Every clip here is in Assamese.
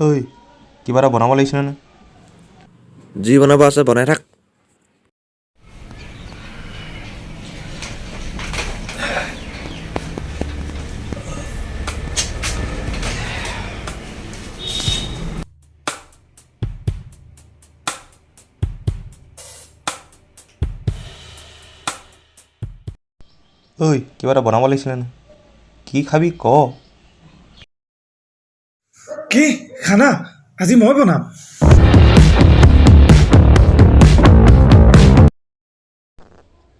ঐ, কিবা এটা বনাব লাগিছিলে নে? যি বনাব আছে বনাই থাক। ঐ, কিবা এটা বনাব লাগিছিলে নে? কি খাবি ক। কি খানা? আজি মই বনাম।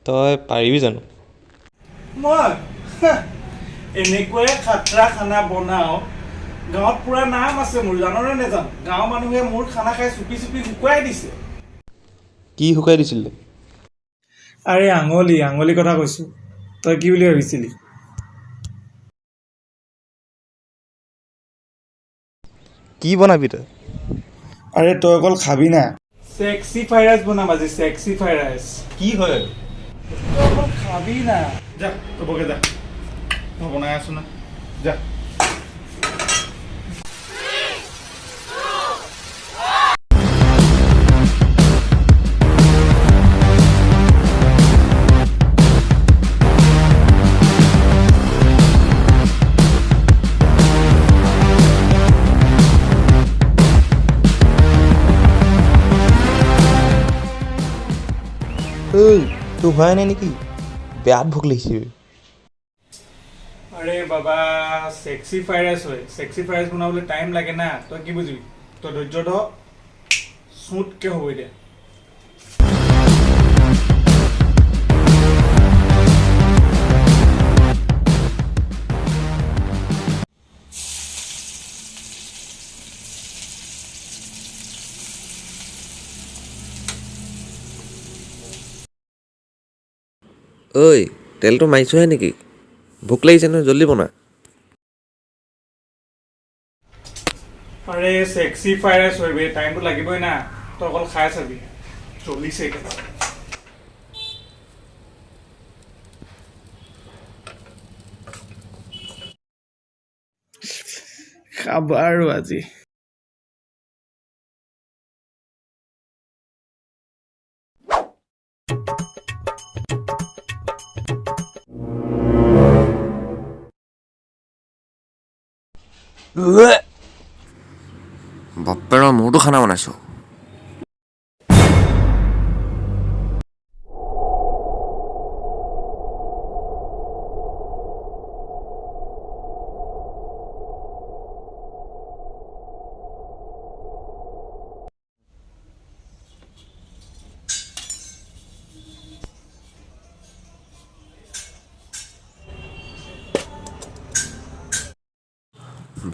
তই পাৰিবি জানো? মই এনেকুৱাই খাতৰা খানা বনাওঁ, গাঁৱত পুৰা নাম আছে মোৰ, জাননে নেজান? গাঁৱৰ মানুহে মোৰ খানা খাই চুপি চুপি শুকুৱাই দিছে। কি শুকাই দিছিলে? আৰে আঙুলি, আঙুলি কথা কৈছোঁ, তই কি বুলি ভাবিছিলি? কি বনাবি তই? আৰে তই অকল খাবি না। চেক্সি ফ্ৰাইড ৰাইচ বনাম আজি, চেক্সি ফ্ৰাইড ৰাইচ। কি হয়? তই অকল খাবি না। যা, তই বগে যা, মই বনাই আছো না, যা। ঐ, তোৰ হোৱাই নাই নেকি? বেয়াত ভোক লাগিছে। আৰে বাবা, চেক্সি ফ্ৰাইড ৰাইচ হয়, চেক্সি ফ্ৰাইড ৰাইচ বনাবলৈ টাইম লাগে না, তই কি বুজিবি? তই ধৈৰ্য ধৰ, স্মুথকৈ হ'ব এতিয়া। ঐ, তেলটো মাৰিছোহে নেকি? ভোক লাগিছে নহয়, জল্দি বনা। আৰে চেক্সি ফ্ৰাইড ৰাইচ হয় বে, টাইমটো লাগিবই না, তই অকল খাই চাবি। চলিছে একেবাৰে। খাব আৰু আজি। বাপ্পেৰৰ মোৰতো খানা বনাইছোঁ।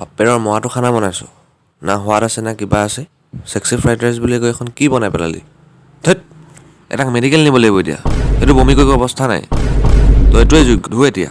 বাপ্পেৰৰ মৰাটো খানা বনাইছোঁ না, সোৱাদ আছে না কিবা আছে। চেক্সি ফ্ৰাইড ৰাইচ বুলি কৈ এখন কি বনাই পেলালি? ধেত, এটাক মেডিকেল নিব লাগিব এতিয়া। এইটো বমি কৰিব অৱস্থা নাই। তই এইটোৱে যোগ্য, ধু এতিয়া।